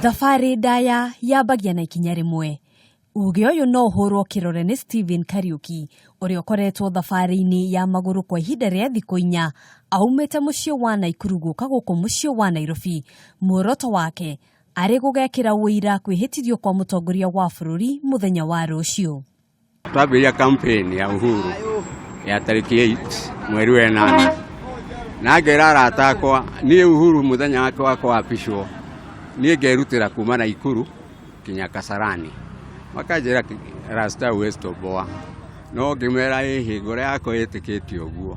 Thabarĩ ndaya yambagia na ikinya rĩmwe. Uge ũyũ no ũhũrwo kĩrore nĩ Stephen Kariuki ũrĩa ũkoretwo thabarĩ-inĩ ya magũrũ kwa ihinda rĩa thikũ 4 aumĩte mũciĩ wa Naikuru gũka gũkũ mũciĩ wa Nairobi. Muoroto wake arĩ gũgekĩra ũira kwĩhĩtithio kwa mũtongoria wa bũrũri mũthenya wa rũciũ. Twambĩrĩria campaign ya Uhuru ya tarĩki 8 mweri wa 8 na ngera arata akwa niĩ Uhuru mũthenya wake wa kwapishwo niĩ ngerutĩra kuma Naikuru kinya Kasarani makanjĩra rasta huwezi toboa no ngĩmera ĩhĩ ngoro yakwa ĩtĩkĩtie ũguo.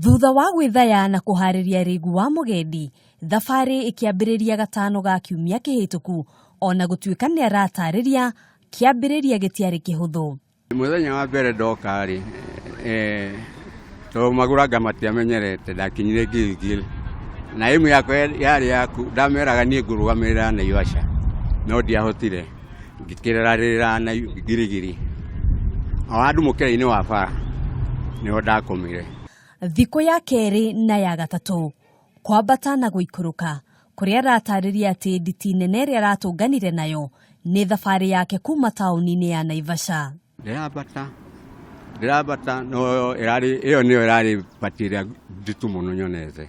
Thutha wa gwĩthaya na kũharĩria rĩgu wa mũgendi, thabarĩ ĩkĩambĩrĩria gatano ga kiumia kĩhĩtũku ona gũtuĩka nĩ aratarĩria kĩambĩrĩria gĩtiarĩ kĩhũthũ. Mũthenya wa mbere ndoka rĩ, tondũ magũranga matiamenyerete ndakinyire Gilgil na ĩmwe yakwa yarĩ yaku ndameraga niĩ ngũrũgamĩrĩra Naivasha no ndiahotire ngĩkĩrarĩrĩra na Giligili o handũ mũkĩra-inĩ wa bara nĩho ndakomire. Thikũ ya kerĩ na ya gatatũ kwambata na gũikũrũka kũrĩa aratarĩria atĩ nditi nene ĩrĩa aratũnganire nayo nĩ thabarĩ yake kuma taũni-inĩ ya Naivasha. Ndĩrambata no ĩrarĩ ĩyo nĩyo ĩrarĩ pati ĩrĩa nditũ mũno nyonete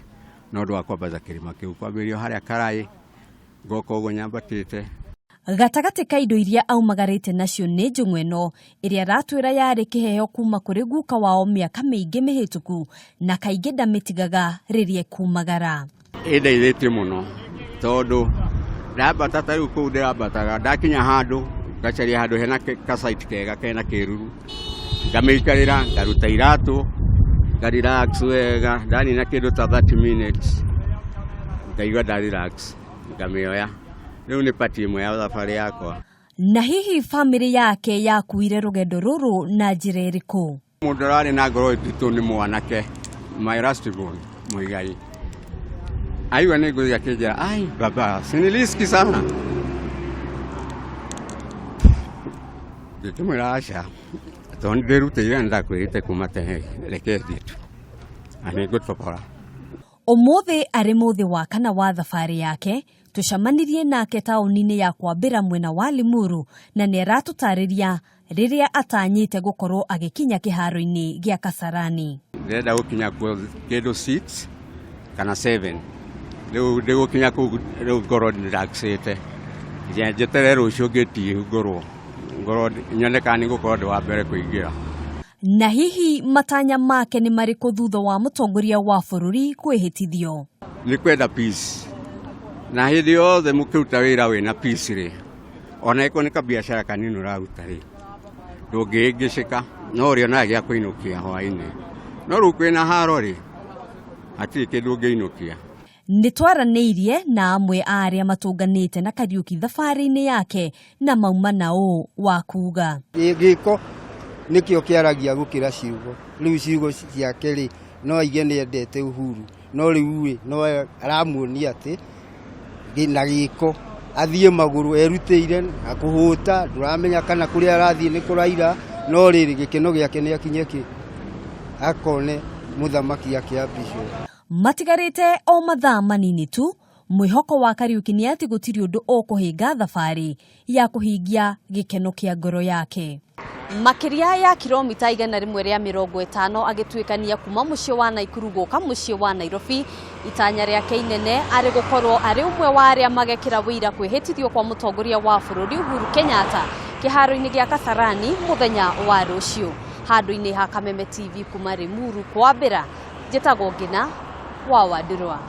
no ũndũ wa kwambata kĩrĩma kĩu kwambĩrĩria harĩa Karaĩ ngoka ũguo nyambatĩte. Gatagatĩ ka indo iria aumagarĩte nacio nĩ njũng'wa ĩno ĩrĩa aratwĩra yarĩ kĩheo kuma kũrĩ guka wao mĩaka mĩingĩ mĩhĩtũku na kaingĩ ndamĩtigaga rĩrĩa ekumagara. Ĩndeithĩtie mũno tondũ ndambata ta rĩu kũu ndĩrambataga ndakinya handũ ngacaria handũ hena ka site kega kena kĩruru ngamĩikarĩra ngaruta iratũ nga relax wega ndanina kĩndũ ta 30 minutes ngaigua nda relax ngamĩoya rĩu nĩ pati ĩmwe ya thabarĩ yakwa. Na hihi bamĩrĩ yake yakuire rũgendo rũrũ na njĩra ĩrĩkũ? Mũndũ ũrarĩ na ngoro nditũ nĩ mwanake my last born Muigai aigua nĩ ngũthiĩ akĩnjĩra ai baba si ni riski sana ngĩkĩmwĩra aca tondũ nĩ ndĩrutĩire na ndakwĩrĩte kuma tene reke thiĩ tu na nĩ ngũtobora. Ũmũthĩ arĩ mũthĩ wa kana wa thabarĩ yake tũcemanirie nake taũni-inĩ ya Kwambĩra mwena wa Limuru na nĩ aratũtarĩria rĩrĩa atanyĩte gũkorwo agĩkinya kĩharo-inĩ gĩa Kasarani. Ndĩrenda gũkinya kuo kĩndũ 6 kana 7 rĩu ndĩgũkinya kũu rĩu ngorwo relaxĩte njeterere rũciũ ngĩtie ngorwo ngorwo nyone kana nĩngũkorwo ndĩ wa mbere kũingĩra. Na hihi matanya make nĩ marĩkũ thutha wa mũtongoria wa bũrũri kwĩhĩtithio? Nĩ kwenda peace na hĩndĩ yothe mũkĩruta wĩra wĩna peace rĩ ona ĩkorwo nĩ kabiacara kanini ũraruta rĩ ndũngĩhĩngĩcĩka no ũrĩonaga gĩa kũinũkia hwainĩ no rĩu kwĩna haro rĩ hatirĩ kĩndũ ũngĩinũkia. Nĩ twaranĩirie na amwe a arĩa matũnganĩte na Kariuki thabarĩ-inĩ yake na mauma na ũũ wa kuga. Gĩko nĩkĩo kĩaragia gũkĩra ciugo. Rĩu ciugo ciake rĩ no aige nĩ endete Uhuru no rĩu rĩ no aramuonia atĩ na gĩko athiĩ magũrũ erutĩire na kũhũta ndũramenya kana kũrĩa arathiĩ nĩ kũraira no rĩrĩ gĩkeno gĩake nĩ akinye kĩ akone mũthamaki akĩapishwo. Matigarĩte o mathaa manini tu mwĩhoko wa Kariuki nĩ atĩ gũtirĩ ũndũ ũkũhĩnga thabarĩ ya kũhingia gĩkeno kĩa ngoro yake. Makĩria ya kilomita 150 agĩtuĩkania kuma mũciĩ wa Naikuru gũka mũciĩ wa Nairobi itanya rĩake inene arĩ gũkorwo arĩ ũmwe wa arĩa magekĩra wĩira kwĩhĩtithio kwa mũtongoria wa bũrũri Uhuru Kenyatta kĩharo-inĩ gĩa Kasarani mũthenya wa rũciũ. Handũ-inĩ ha Kameme TV kuma Limuru Kwambĩra njĩtagwo Ngina wa Wandurwa.